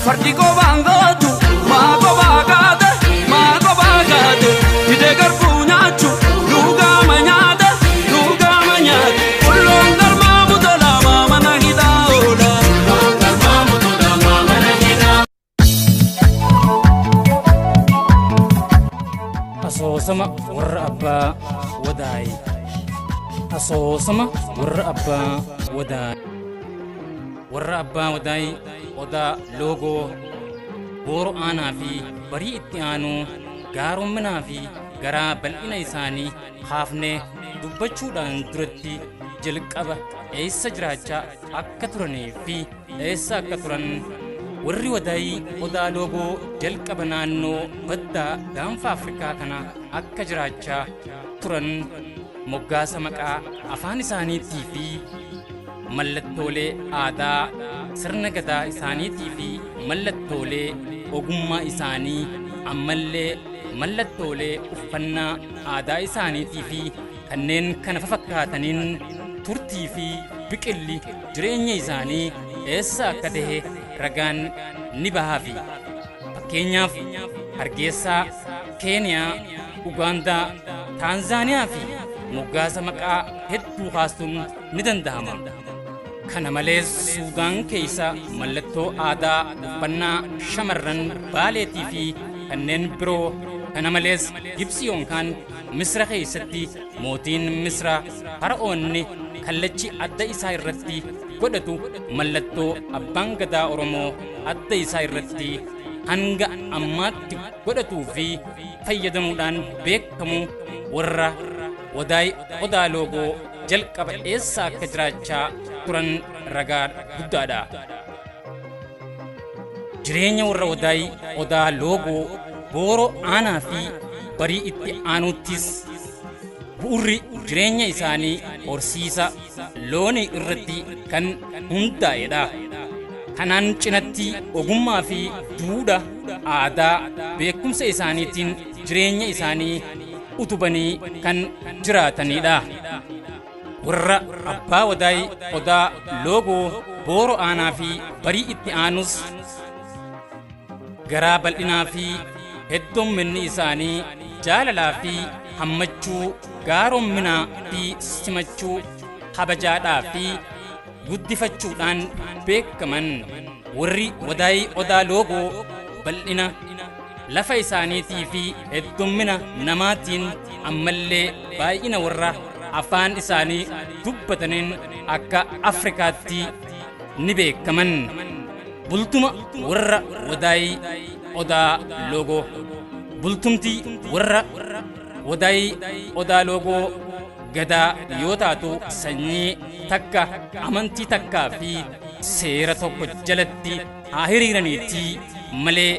Fardi qobaan gootu maa qobaa kaate maa qobaa kaate fidee garbuu nyaachu lugaama nyaate lugaama nyaate qulloon garmaa mutolaa mana hidhaa oola. Asoosama warra abbaa wadaay. Asoosama warra abbaa wadaay. Warra abbaa wadaay odaa loogoo booro aanaa fi barii itti aanuu gaaromminaa fi garaa bal'ina isaanii kaafnee dubbachuudhaan duratti jalqaba eessa jiraachaa akka turanii fi eessa akka turan warri wadaayii odaa loogoo jalqaba naannoo baddaa gaanfa Afrikaa kana akka jiraachaa turan moggaasa maqaa afaan isaaniitii fi mallattoolee aadaa sirna gadaa isaaniitii fi mallattoolee ogummaa isaanii ammallee mallattoolee uffannaa aadaa isaaniitii fi kanneen kana fafakkaataniin turtii fi biqilli jireenya isaanii eessa akka ta'e ragaan ni bahaafi. Fakkeenyaaf Hargeysaa, Keeniyaa, Ugaandaa, Taanzaaniyaa fi moggaasa maqaa hedduu kaasuun ni danda'ama. Kana malees Suudaan keessa mallattoo aadaa uffannaa shamarran Baaleetii fi kanneen biroo kana malees Gibxi yookaan Misra keessatti mootiin Misra fara'oonni kallachi adda isaa irratti godhatu mallattoo abbaan gadaa Oromoo adda isaa irratti hanga ammaatti godhatuu fi fayyadamuudhaan beekamu warra wadaay odaa loogoo jalqaba eessa akka jiraachaa turan ragaa guddaadha. Jireenya warra wadaay odaa loogoo booroo aanaa fi barii itti aanuuttis bu'urri jireenya isaanii horsiisa loonii irratti kan hundaa'edha. Kanaan cinatti ogummaa fi duudha aadaa beekumsa isaaniitiin jireenya isaanii utubanii kan jiraatanidha. Warra abbaa wadaay odaa loogoo booroo aanaa fi barii itti aanus garaa bal'inaa fi hedduumminni isaanii jaalalaa fi hammachuu gaaromminaa fi simachuu kabajaadhaa fi guddifachuudhaan beekaman warri wadaay odaa loogoo bal'ina lafa isaaniitii fi heddummina namaatiin ammallee baay'ina warra afaan isaanii dubbataniin akka Afrikaatti ni beekaman. Bultuma warra wadaay odaa loogoo. Bultumti warra wadaay odaa loogoo gadaa yoo taatu sanyii takka amantii takkaa fi seera tokko jalatti haa hiriiraniitii malee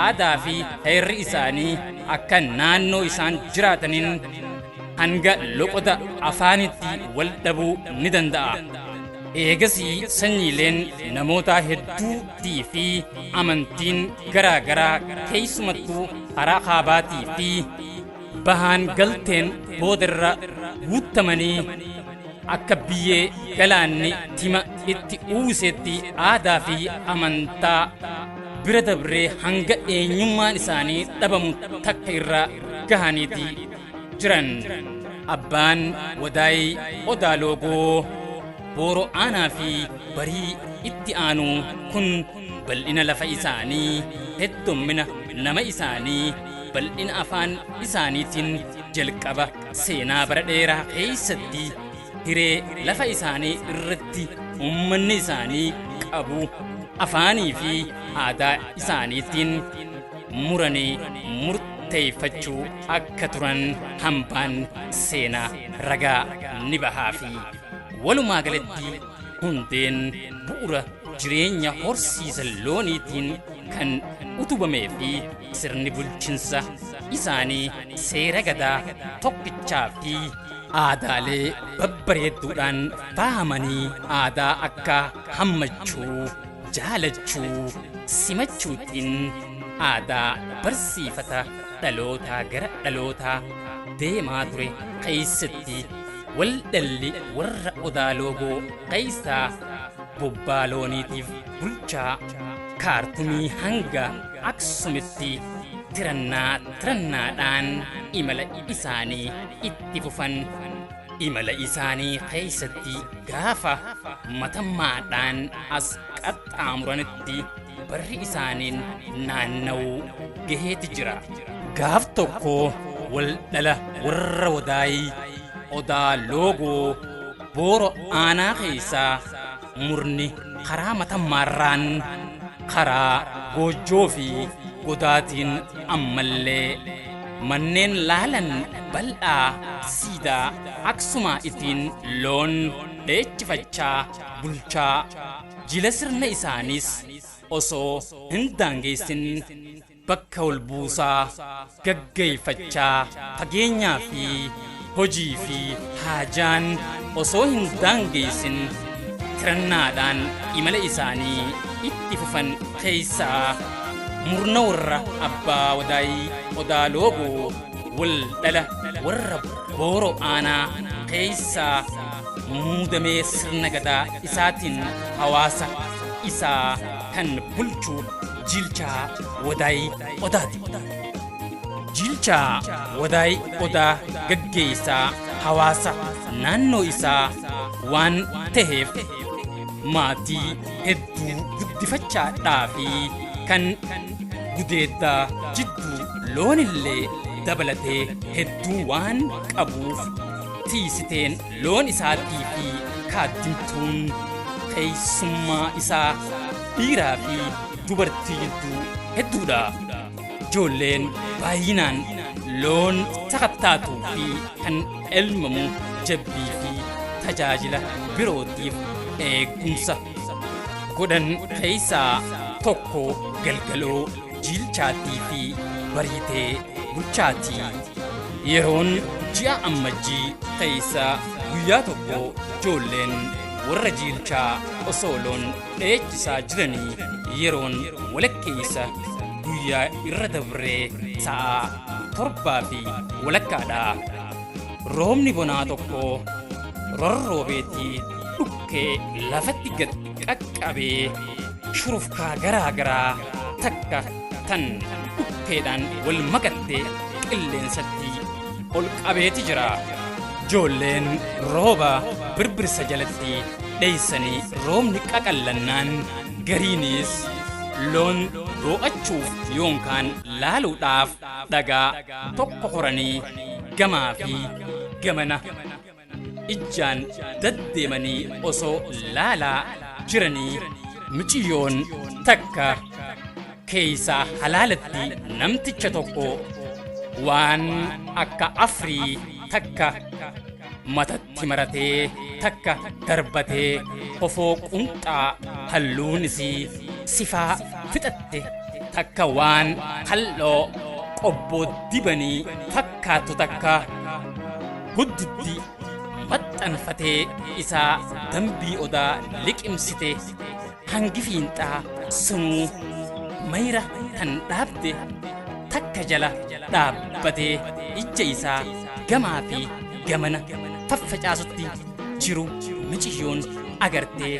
aadaa fi heerri isaanii akka naannoo isaan jiraataniin hanga loqoda afaanitti wal dhabuu ni danda'a. Eegasii sanyiileen namoota hedduutii fi amantiin garaa garaa keessumattuu karaa kaabaatii fi bahaan galteen boodarra guutamanii akka biyyee galaanni tima itti uwwisetti aadaa fi amantaa bira dabree hanga eenyummaan isaanii dhabamu takka irra gahaniiti jiran. Abbaan wadaay odaa loogoo booroo aanaa fi barii itti aanu kun bal'ina lafa isaanii heddummina nama isaanii bal'ina afaan isaaniitiin jalqaba seenaa bara dheeraa keessatti hiree lafa isaanii irratti uummanni isaanii qabu afaanii fi aadaa isaaniitiin muranii murteeffachuu akka turan hambaan seenaa ragaa ni bahaafi. Walumaa galatti hundeen bu'ura jireenya horsiisa looniitiin kan utubamee fi sirni bulchinsa isaanii seera gadaa tokkichaa fi aadaalee babbareedduudhaan fahamanii aadaa akka hammachuu, jaalachuu, simachuutiin aadaa barsiifata dhalootaa gara dhalootaa deemaa ture keessatti wal dhalli warra odaa loogoo keessaa bobbaa looniitiif bulchaa Kaartumii hanga Aksumitti tirannaa tirannaadhaan imala isaanii itti fufan. Imala isaanii keessatti gaafa matammaadhaan as qaxxaamuranitti barri isaaniin naanna'uu gaheeti jira. Gaaf tokko wal dhala warra Wadaayii Odaa Loogoo Booro aanaa keessaa murni karaa Matammaarraan karaa Goojjoo fi Godaatiin ammallee manneen laalan bal'aa siidaa Aksumaa ittiin loon dheechifachaa bulchaa jila sirna isaaniis osoo hin daangeessin bakka wal buusaa gaggeeffachaa fageenyaa fi hojii fi haajaan osoo hin daangeessin tirannaadhaan imala isaanii itti fufan keessaa murna warra Abbaa Wadaayii Odaa Loogoo wal dhala warra Booro aanaa keessaa muudamee sirna gadaa isaatiin hawaasa isaa kan bulchu Jiilchaa Wadaayii Odaati. Jiilchaa Wadaayii Odaa gaggeessaa hawaasa naannoo isaa waan taheef maatii hedduu guddifachaadhaa fi kan gudeeddaa jidduu loonillee dabalatee hedduu waan qabuuf tiisiteen loon isaatii fi kaaddimtuun keessummaa isaa dhiiraa fi dubartii jidduu hedduudha. Ijoolleen baay'inaan loon sakattaatuu fi kan elmamu jabbii fi tajaajila birootiif eegumsa godhan keessaa tokko Galgaloo Jiilchaatii fi Bariitee Bulchaatii. Yeroon ji'a Ammajjii keessa guyyaa tokko ijoolleen warra Jiilchaa osoo loon dheechisaa jiranii yeroon walakkeessa guyyaa irra dabree sa'a 7:30dha. Roobni bonaa tokko rorroobeetii dhukkee lafatti gad qaqqabee shurufkaa garaa garaa takka tan dhukkeedhaan wal makatte qilleensatti ol qabeeti jira. Ijoolleen rooba birbirsa jalatti dheessanii roobni qaqallannaan gariinis loon doo'achuuf yookaan laaluudhaaf dhagaa tokko horanii gamaa fi gamana ijjaan daddeemanii osoo laalaa jiranii miciyyoon takka keessaa halaalatti namticha tokko waan akka afrii takka matatti maratee takka darbatee kofoo qunxaa halluun isii sifaa fixatte takka waan kal'oo qobboo dibanii fakkaattu takka huddutti maxxanfatee isaa dambii odaa liqimsite hangi fiinxaa sunuu mayra tan dhaabde takka jala dhaabbatee ija isaa gamaa fi gamana faffacaasutti jiru miciyyoon agartee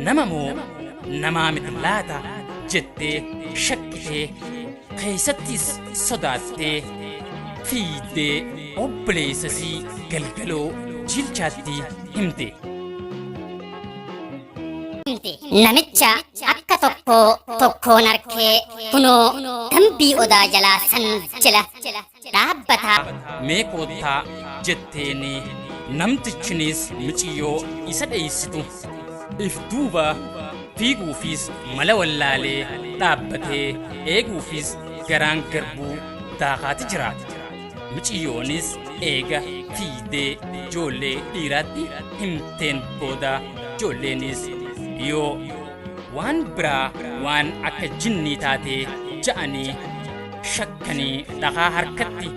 nama moo namaa miti laata jettee shakkitee keessattis sodaattee fiiddee obboleessasii Galgaloo Jiilchaatti himte. Namicha akka tokkoo tokkoon arkee kunoo dambii odaa jalaa san jala dhaabbataa. Mee koottaa jetteeni namtichinis miciyyoo isa dheessitu if duuba fiiguufis mala wallaalee dhaabbatee eeguufis garaan garbuu daakaati jira. Miciyyoonis eega fiidee ijoollee dhiiraatti himteen booda ijoolleenis yoo waan biraa waan akka jinnii taatee ja'anii shakkanii dhakaa harkatti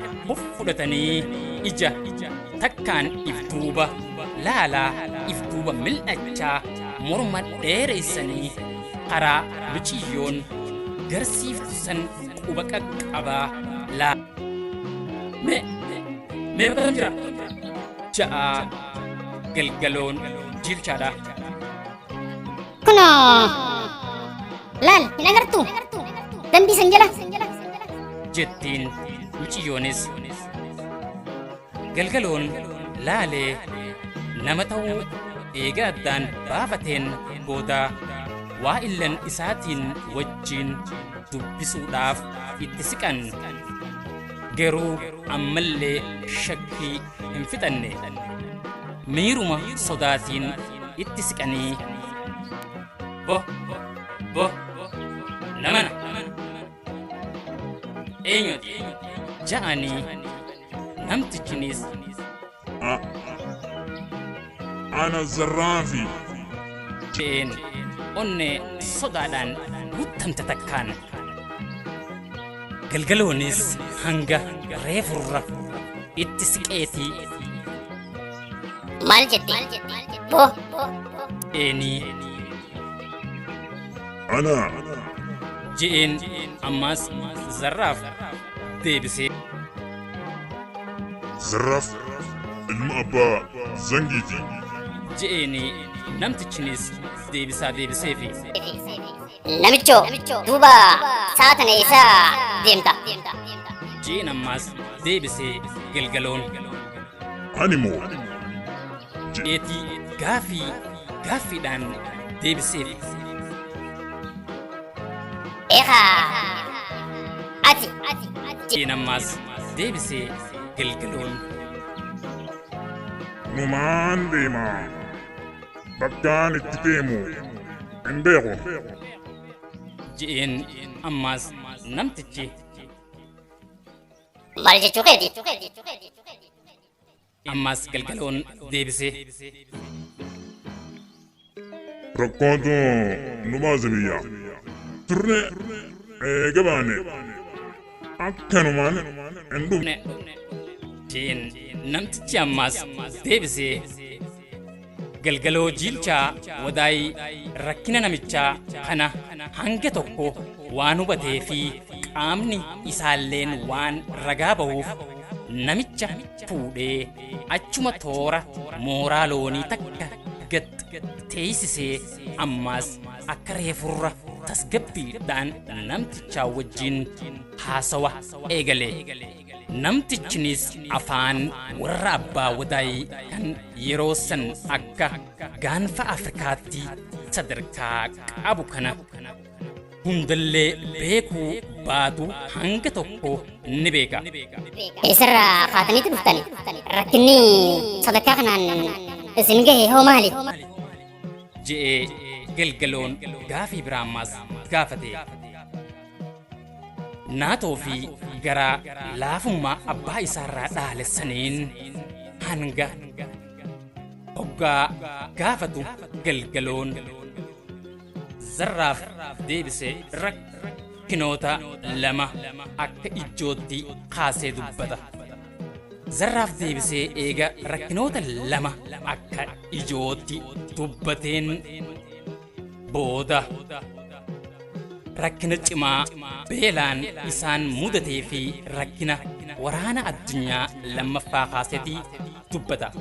fudhatanii ija takkaan if duuba laalaa if duuba mil'achaa morma dheereessanii karaa miciyyoon garsiiftu san quba qaqqabaa laa. Mee mee bakka jira ja'a Galgaloon Jiilchaadha. Kunoo. Laal hin agartuu? Dambii san jala. Jettiin muciyyoonis. Galgaloon laalee nama ta'uu eega addaan baafateen booda waa illan isaatiin wajjin dubbisuudhaaf itti siqan. Garuu ammallee shakkii hin fixanne. Miiruma sodaatiin itti siqanii bo bo namana eenyuti ja'anii namtichinis Ana Zarraafi. Je'een onnee sodaadhaan guutamte takkaan. Galgaloonis hanga reefurra itti siqeetii Maal jette? Bo eenii Ana je'een ammas Zarraaf deebisee. Zarraaf ilma abbaa zangiiti. Je'eeni namtichinis deebisaa deebiseefi. Namichoo duuba sa'a tana eessaa deemta? Je'een ammas deebisee galgaloon. Ani moo Je'eetii gaafii gaaffiidhaan deebiseefi. Eegaa ati. Je'een ammas deebisee galgaloon. Numaan deema. Bakkaan itti deemu hin beeku. Je'een ammas namtichi. Maal jechuu keeti? Ammas galgaloon deebisee. Rakkootu nu baase biyya. Turre eega baane. Akkanumaan hin dhufne. Je'een namtichi ammas deebisee. Galgaloo jiilchaa wadaay rakkina namichaa kana hanga tokko waan hubatee fi qaamni isaalleen waan ragaa bahuuf namicha fuudhee achuma toora mooraa loonii takka gad teessisee ammas akka reefurra tasgabbiidhaan namtichaa wajjin haasawa eegale. Namtichinis afaan warra abbaa wadaay kan yeroo san akka gaanfa Afrikaatti sadarkaa qabu kana hundallee beekuu baatu hanga tokko ni beeka. Eessarraa kaataniitu dhuftani? Rakkinni sadarkaa kanaan isin gahe hoo maali? Je'ee galgaloon gaafii biraa ammas gaafate. Naatoo fi garaa laafummaa abbaa isaarraa dhaale saniin hanga hoggaa gaafatu galgaloon Zarraaf deebisee rakkinoota lama akka ijootti kaasee dubbata. Zarraaf deebisee eega rakkinoota lama akka ijootti dubbateen booda rakkina cimaa beelaan isaan mudatee fi rakkina waraana addunyaa lammaffaa kaasetii dubbata.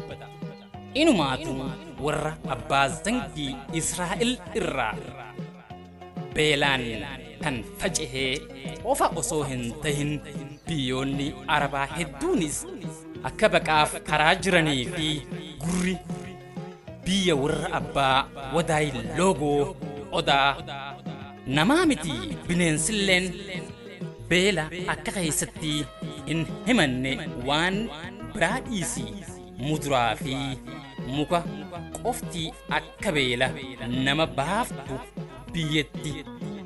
Inumaatu warra abbaa zangii Israa'el irraa beelaan kan faca'ee qofa osoo hin tahin biyyoonni Arabaa hedduunis akka baqaaf karaa jiranii fi gurri biyya warra abbaa wadaay loogoo odaa namaa miti bineensilleen beela akka keessatti hin himanne waan biraa dhiisi muduraa fi muka qofti akka beela nama baaftu biyyatti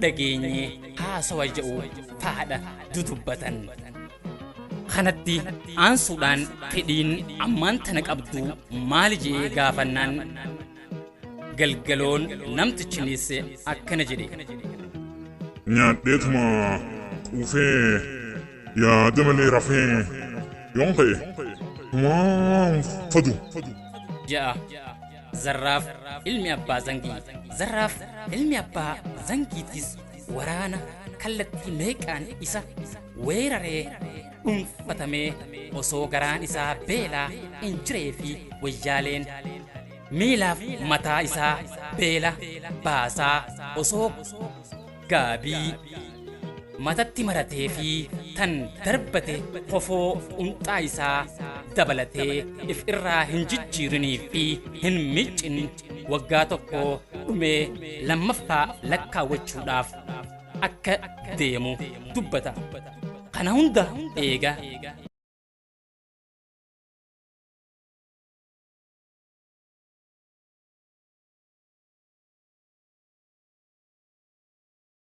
dhageenye haasawa jedhu faadha dudubbatan. Kanatti aansuudhaan fedhiin ammaan tana qabdu maali jedhee gaafannaan galgaloon namtichinis akkana jedhe. Nyaadheetuma quufee yaada malee rafee yoon ka'e waan fadu. Ja'a Zarraaf ilmi abbaa zangii. Zarraaf ilmi abbaa zangiitis waraana kallattii meeqaan isa weeraree dhuunfatamee osoo garaan isaa beelaa hin jiree fi wayyaaleen miilaaf mataa isaa beela baasaa osoo Gaabii matatti maratee fi tan darbate kofoo qunxaa isaa dabalatee if irraa hin jijjiirinii fi hin miccin waggaa tokko dhumee lammaffaa lakkaawwachuudhaaf akka deemu dubbata. Kana hunda eega